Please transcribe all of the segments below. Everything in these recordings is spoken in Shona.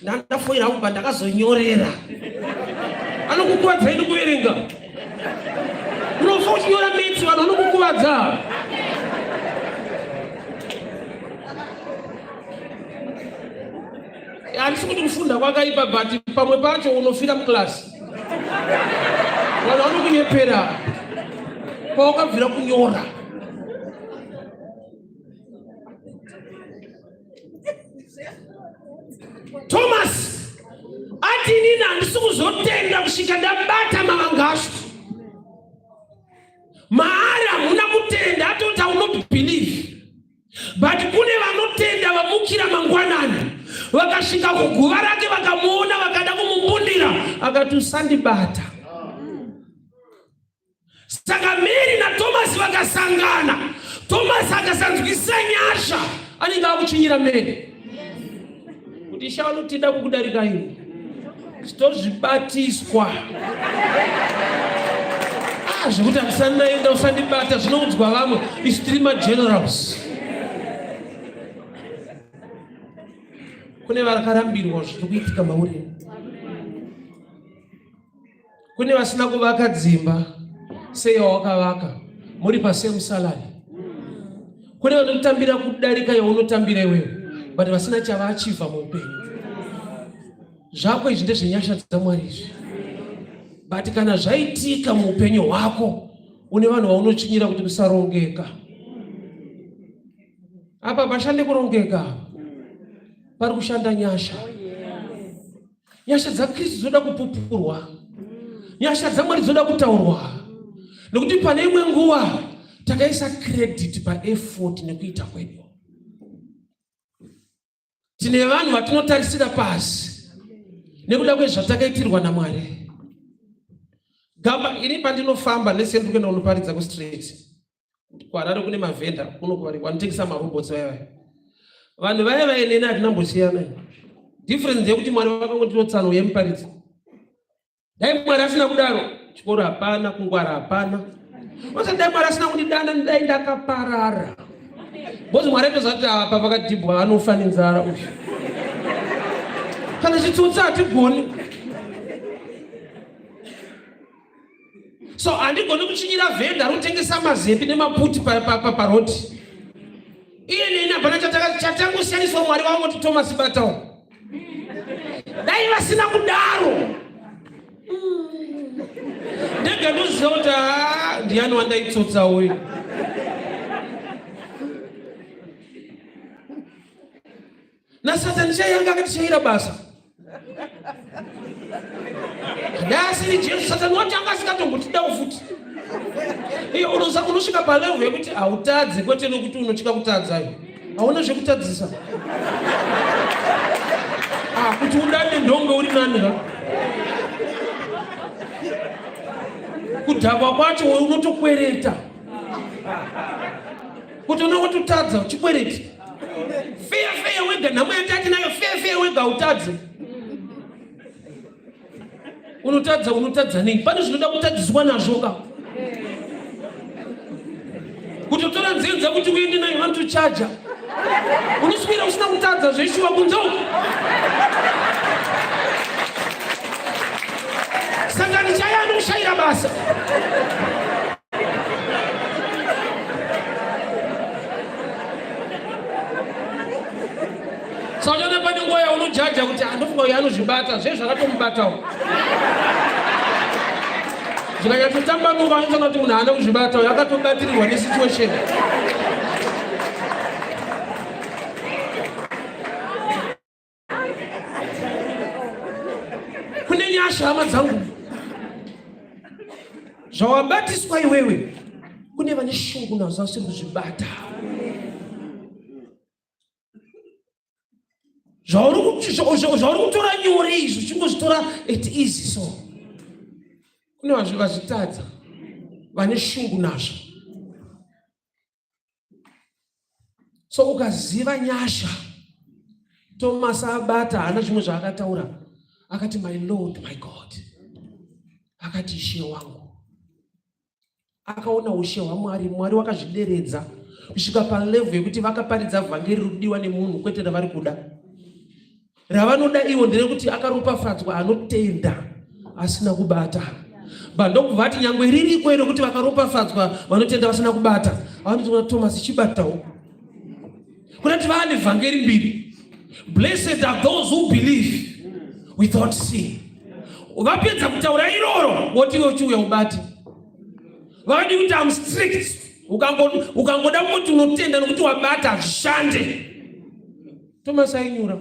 Ndandafoira hangu pandakazonyorera. Anokukuvadza ini kuverenga. Unofa uchinyora metsi vanhu vanokukuvadza. Handisi kuti kufunda kwakaipa but pamwe pacho unofira muclass. Vanhu vanokunyepera pawakabvira kunyora. Thomas ati inini handisi kuzotenda kusvika ndabata mavanga acho. Maari hamuna kutenda, atoti I will not believe. But kune vanotenda vamukira mangwanani vakasvika kuguva rake vakamuona vakada kumumbundira akati usandibata. Saka Mary naThomas vakasangana. Thomas akasanzwisisa nyasha anenge akuchinyira Mary kuti isha vanotida kukudarika iwe tozvibatiswa ah, zvekuti handisanaenda usandibata zvinoudzwa vamwe isu tiri magenerals kune vakarambirwa zviri kuitika mauri Kune vasina kuvaka dzimba seyawakavaka muri pasame salary. Kune vanotambira kudarika yaunotambira iwewe but vasina chavaachivha muupenyu. Zvako izvi ndezvenyasha dzaMwari izvi. But kana zvaitika muupenyu hwako une vanhu vaunotsvinyira kuti kusarongeka. Apa pashande kurongeka. Pari kushanda nyasha. Nyasha dzaKristu dzoda kupupurwa. Nyasha dzaMwari dzoda kutaurwa. Nekuti pane imwe nguva takaisa credit paeffort nekuita kwedu. Tine vanhu vatinotarisira pasi nekuda kwezvatakaitirwa naMwari. Gamba ini pandinofamba nese ndiri kuenda kunoparidza kustreet. kuharare kune mavhenda kuno vanotengesa marobots vaya vaya vanhu vaya vaya neni hatina mbosiyana difference ndeyekuti mwari vakangotirotsano yemuparidzi dai mwari asina kudaro chikoro hapana kungwara hapana ose dai mwari asina kundidana dai ndakaparara bcause mwari aitoziva kuti apa pakadhibwa anofa nenzara uyu kana chitsotsi hatigoni so handigoni kuchinyira vhenda rotengesa mazepi nemaputi parodi iye neni hapana chatangosiyaniswa mwari vangoti thomas batawo dai vasina kudaro ndega ndoziva kuti haa ndiyani wandaitsotsa uyu nasatani chaianga akatishaira basa dai asiri jesu satani wacho anga asingatombotidawo futi iyo unosvika palevel yekuti hautadze kwete nokuti unotya kutadza hauna zvekutadzisa ah, kuti udade ndonge uri nani ka kudhakwa kwacho unotokwereta kuti unongototadza uchikwereti feya feya wega nhamo yatati nayo feya feya wega utadze unotadza unotadza nei pane zvinoda kutadziswa nazvo ka kutotora nzenza kuti uende nayo vanotochaja unoswera usina kutadza zveshuwa kunze uku sangani chaiye anokushayira basa Saka pane nguva yaunojaja kuti andofunga uyo anozvibata zve zvakatomubatawo zvikanyatsotambanuka unotoona kuti munhu haana kuzvibata uyo akatobatirirwa nesituation kune nyasha hama dzangu zvawabatiswa iwewe kune vane shungu nazvo vasiri kuzvibata zvauri kutora nyore izvi uchingozvitora at easy so kune vazvitadza vane shungu nazvo so ukaziva nyasha Thomas abata haana zvimwe zvaakataura akati my lord my god akati ishe wangu akaona ushe hwamwari mwari wakazvideredza kusvika palevel yekuti vakaparidza vhangeri riri kudiwa nemunhu kwete ravari kuda. Ravanoda ivo nderekuti akaropafadzwa anotenda asina kubata. But ndokubva ati nyangwe ririko iro kuti vakaropafadzwa vanotenda vasina kubata. Vanoti kuna Thomas chibatawo. Kuna kuti vaane vhangeri mbiri. Blessed are those who believe without seeing. Vapedza kutaura iroro woti iwe uchiuya ubate. Vakadi kuti I'm strict. Ukangoda kuti unotenda nokuti wabata hazvishande. Thomas ainyura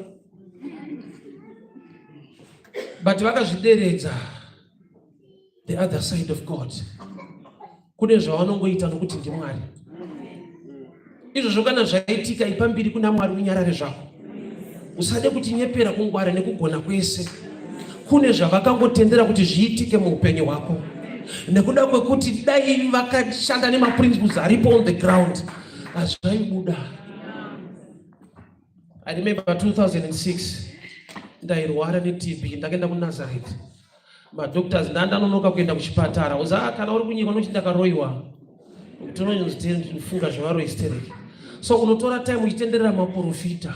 but vakazvideredza the other side of God. Kune zvavanongoita nokuti ndiMwari. Izvozvo kana zvaitika ipa mbiri kuna Mwari unyarare zvako. Usade kutinyepera kungwara nekugona kwese. Kune zvavakangotendera kuti zviitike muupenyu hwako nekuda kwekuti dai vakashanda nemaprinciples aripo on the ground hazvaibuda. I remember 2006 ndairwara neTB ndakaenda kuNazareth. Madoctors ndandanonoka kuenda kuchipatara. Uza ah, kana uri kunyika unoti ndakaroiwa. Tinonyatsofunga zvevaroyi stereki. So unotora time uchitenderera maprofita.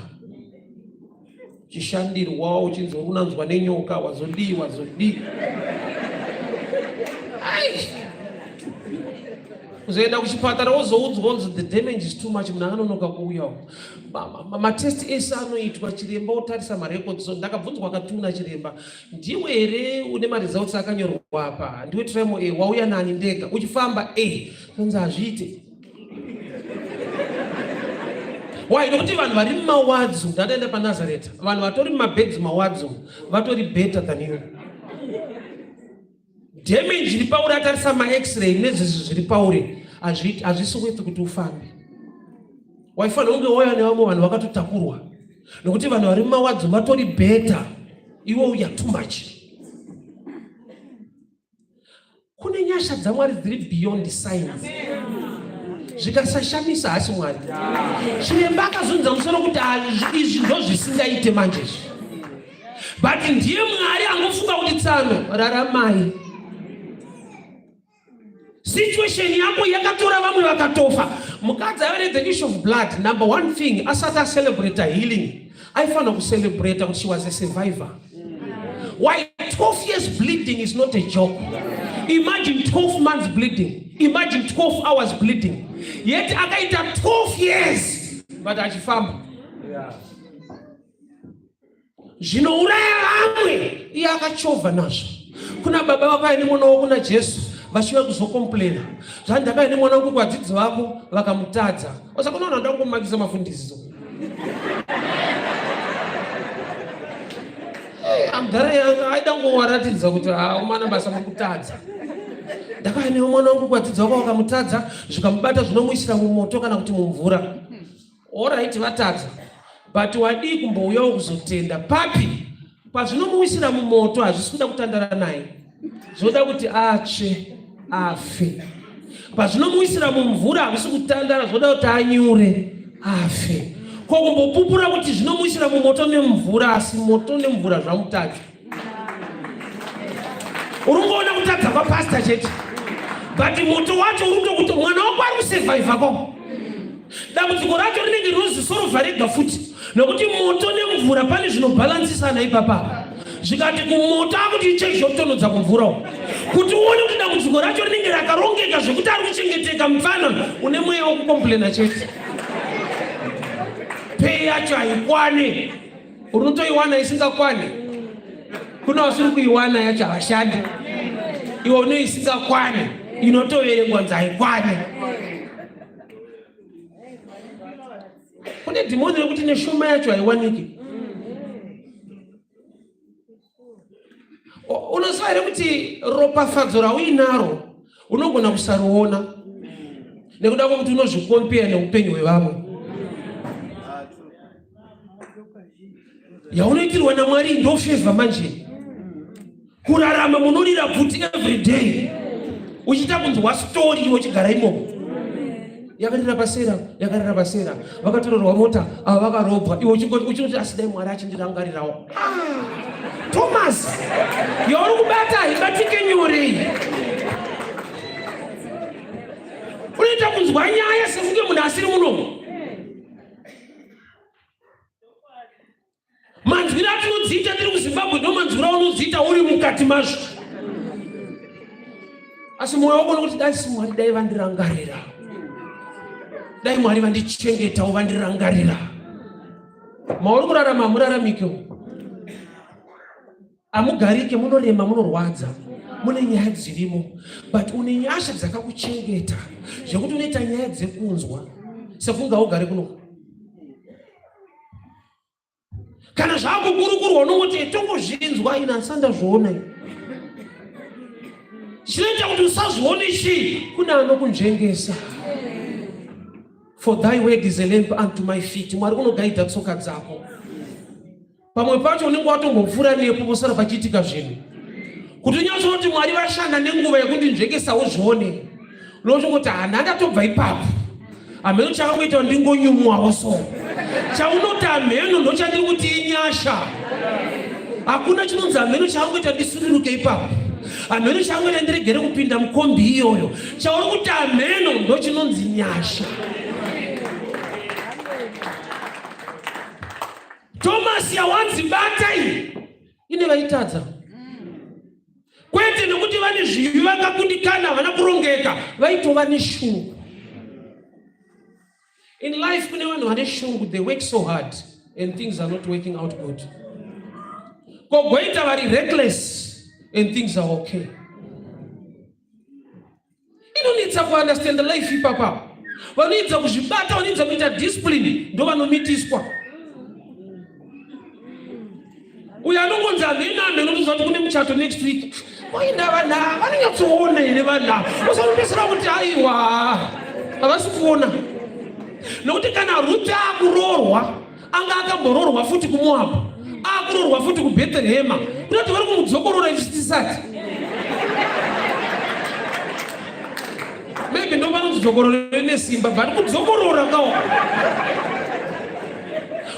Chishandirwa uchinzi uri kunanzwa nenyoka wazodii wazodii. Ai. Kuzoenda kuchipatara wozoudzwa kunzi the damage is too much munhu akanonoka kuuya. Matest ese anoitwa chiremba otarisa marecords so ndakabvunzwa katuna chiremba ndiwe here une maresults akanyorwa apa ndiwe trimo a wauya nani ndega uchifamba a tonzi hazviite why nokuti vanhu vari mumawadzo ndataenda panazareta vanhu vatori mumabeds mawadzo vatori better than you Damage iri pauri atarisa max-ray nezvizvi zviri pauri hazvisi worth kuti ufambe. Waifanira kunge wauya nevamwe vanhu vakatotakurwa nokuti vanhu vari mumawadzo vatori better, iwe uya too much. Kune nyasha dzaMwari dziri beyond science. Zvikasashamisa hasi Mwari. Chiremba akazunza musoro kuti izvi ndozvisingaite manje izvi. But ndiye Mwari angofunga kuti tsano raramai. Situation yako yakatora vamwe vakatofa. Mukadzi aiva ne the issue of blood, number one thing asati acelebrate healing, aifanira kucelebrate kuti she was a survivor. Why 12 years bleeding is not a joke. Imagine 12 months bleeding. Imagine 12 hours bleeding. Yet akaita 12 years but achifamba. Yeah. Zvinouraya vamwe iye akachovha nazvo. Kuna baba vakauya nemwana wavo kuna Jesu vachiuya kuzokomplena zvanzi ndakauya nemwana wangu kuvadzidzi vako vakamutadza. Osa kuna vanhu vanoda kungomakisa mafundisi so. Amdhara aida kungowaratidza kuti haumana basa mukutadza. Ndakauya nemwana wangu kuvadzidzi vako vakamutadza zvikamubata zvinomuisira mumoto kana kuti mumvura. Alright vatadza but wadii kumbouyawo kuzotenda papi pazvinomuwisira mumoto hazvisi kuda kutandara naye zvinoda kuti atsve afe pazvinomuwisira mumvura hazvisi kutandara zvinoda kuti anyure afe ko kumbopupura kuti zvinomuwisira mumoto nemumvura asi moto nemvura zvamutadza uri kungoona kutadza kwapasta chete but moto wacho uri kutokuti mwana wako ari kusurvivha ko dambudziko racho rinenge rinozisorovha rega futi nokuti moto nemvura pane zvinobhalansisana ipapa zvikati kumoto akuti ichei zvokutonodza kumvura uko kuti uone kuti dambudziko racho rinenge rakarongeka zvekuti ari kuchengeteka mupfana une mweya wekukomplena chete pei yacho haikwane unotoiwana isingakwane kuna vasiri kuiwana yacho havashandi iwe une isingakwane inotoverengwa nzi haikwane kune dhimoni rekuti neshoma yacho haiwaniki Unoziva here kuti ropafadzo rauinaro unogona kusariona nekuda kwekuti unozvikompeya neupenyu hwevamwe. Yaunoitirwa naMwari ndofevha manje. Kurarama munorira bvuti every day uchiita kunzwa story iwe uchigara imomo. Yakarira pasera, yakarira pasera, vakatorerwa mota ava vakarobwa, iwe uchingoti asi dai Mwari achindirangarirawo. Ah, Thomas, yauri kubata haibatike nyore iyi. Unoita kunzwa nyaya sekunge munhu asiri munomo. Manzwiro atinoita atinodziita tiri kuZimbabwe ndomanzwiro aunodziita uri mukati mazvo, asi mwoyo wako unokuti dai si Mwari dai vandirangarira, dai Mwari vandichengetawo vandirangarira. Mauri kurarama hamuraramikewo, hamugarike, munorema, munorwadza, mune nyaya dzirimo, but une nyasha dzakakuchengeta zvekuti unoita nyaya dzekunzwa sekunge haugari kuno. Kana zvakukurukurwa unongoti tongozvinzwa, ina handisandazviona. Chinoita kuti usazvione chii? Kune anokunzvengesa. For thy word is a lamp unto my feet. Mwari unogaidha tsoka dzako. Pamwe pacho unenge watombopfuura nepo, posara pachiitika zvinhu kuti unyatsoti Mwari vashanda nenguva yekundinzvengesa uzvione. Unochongoti hana ndatobva ipapo, hameno chakangoita ndingonyumwawo. So chaunoti hameno ndochandiri kuti inyasha. Hakuna chinonzi hameno chakangoita ndisuduruke ipapo, hameno chakangoita ndiregere kupinda mukombi iyoyo. Chauri kuti hameno ndochinonzi nyasha. Thomas yawanzi bata iyi ine vaitadza, kwete nekuti vane zvivi, vakakundikana, havana kurongeka, vaitova neshungu. In life kune vanhu vane shungu. They work so hard and things are not working out good. Kogoita vari reckless and things are okay. Inonetsa kuunderstand life ipapa. Vanoedza kuzvibata, vanoedza kuita discipline, ndo vanomitiswa. Uyo anongonzi hameno hameno, unoziva kuti kune muchato next week, wainda vanhu ava vanonyatsoona here? Vanhu ava usanopesera kuti aiwa, havasi kuona, nokuti kana Ruti akuroorwa, anga akamboroorwa futi kuMoabhu, akuroorwa futi kuBhetherehema, kunoti vari kumudzokorora ichitisati maybe ndo vanonzi nesimba, but kudzokorora kawo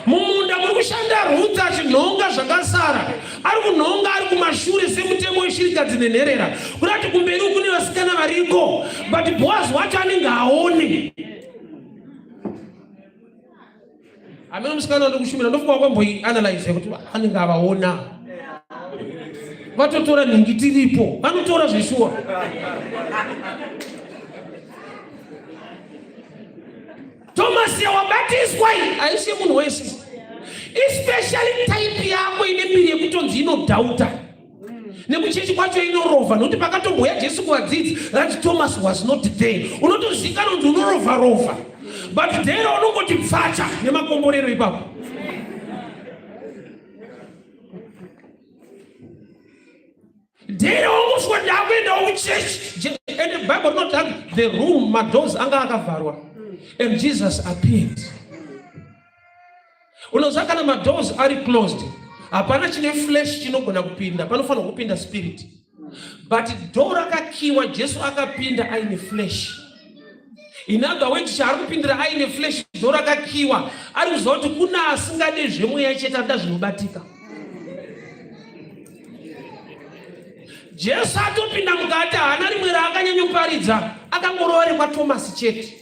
mumunda muri kushanda Ruth achinhonga zvakasara, ari kunhonga ari kumashure semutemo weshirikadzi nenherera, kurati kumberi kune vasikana variko, but Boaz wacho anenge aone hameno musikana wandikushumira. Ndofunga wakamboianalyze kuti anenge avaona vatotora nhingi tiripo, vanotora zveshuwa. Thomas yawabatiswa iyi haisi yemunhu wese, especially type yako ine mbiri yekutonzi inodhauta nekuchechi kwacho inorovha, nokuti pakatomboya Jesu kuvadzidzi rati Thomas was not there. Unotozivikanwa kuti unorovha rovha, but there unongoti pfacha nemakomborero ipapo. There wangoswa ndakuendawo kuchechi, and Bible rinoti the room, madoors anga akavharwa and Jesus appeared. Unoziva kana madoors ari closed, hapana chine flesh chinogona kupinda, panofanirwa kupinda spirit, but door rakakiwa, Jesu akapinda aine flesh. In other words, chaari kupindira aine flesh, door rakakiwa, ari kuziva kuti kuna asingade zvemweya chete, anoda zvinobatika. Jesu atopinda mukati, haana rimwe raakanyanyoparidza, akangorova rekwaTomasi chete: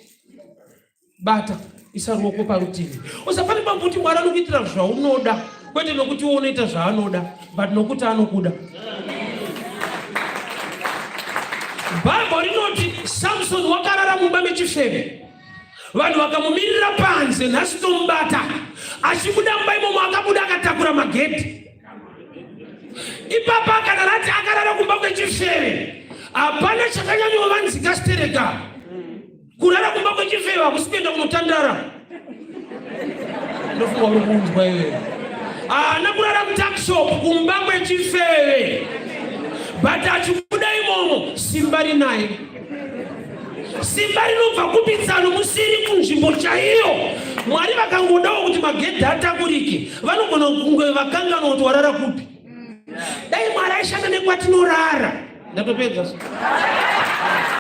"Bata, isa ruoko parutivi." Usafane pambuti Mwari anokuitira zvaunoda, kwete nokuti iwe unoita zvaanoda, but nokuti anokuda. Bhaibheri rinoti Samson wakarara mumba mechifeve, vanhu vakamumirira panze, nhasi tomubata. Achibuda mumba imomo, akabuda akatakura magedhi. Ipapa kana rati akarara kumba kwechifeve, hapana chakanyanyovanzika stereka. Kurara kumba kwechifeve hakusi kuenda kunotandara. Ndofunga uri kunzwa iwewe. Haana kurara mutuckshop, kumba kwechifeve, but achibuda imomo simba rinaye. Simba rinobva kupitsano musiri kunzvimbo chaiyo. Mwari vakangodawo kuti magedhi atakurike, vanogona kunge vakanganwa kuti warara kupi. Dai Mwari aishanda nekwatinorara. Ndatopedza.